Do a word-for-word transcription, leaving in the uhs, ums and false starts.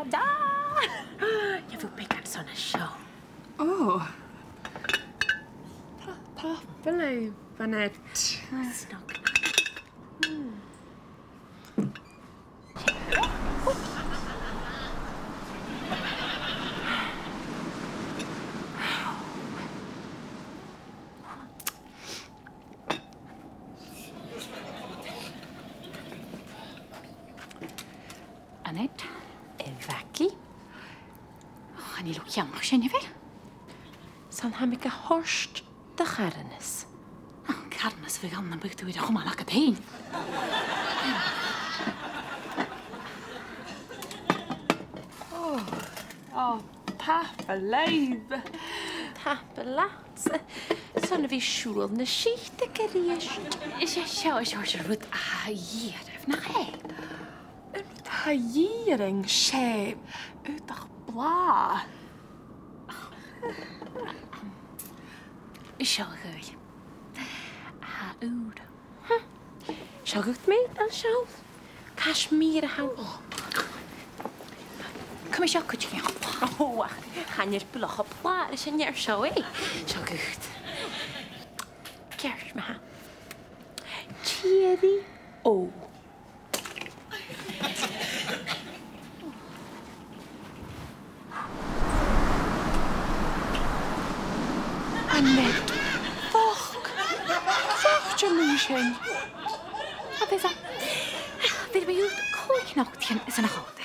Da! Gheibh thu beagan son an seo. Ò. Ta-, tapadh leibh, Annette. Snog. Annette, a Mhagaidh. Chan eil thu ceannach sin, a bheil? 'S ann a tha mi ga thoirt do charthannas. Ach an carthannas a bhiodh ann nam biodh tu air a chumail agad fhèin. Ò, ò, tapadh leibh. Tapadh leat. 'S ann a bhith a' siubhal na sìthiche a-rithist. Is e seo, seo, seo rud a tha a dhìth oirbh, nach e? An rud a tha a dhìth oirnn, 's e aodach blàth. Seo dhut. Tha ùr. Seo dhut, a Mhagaidh, an seo. Cashmere a th' ann. Cùm seo cuideachd. Ò, ach chan eil buileach cho blàth ris an fhear seo e. Seo dhut. Ceart ma-thà. Tìoraidh. Ò. Annette. Bochd. Bochd, a-nis sin. A bheil, a bheil mi ud còig not a h-aon san a' chòta?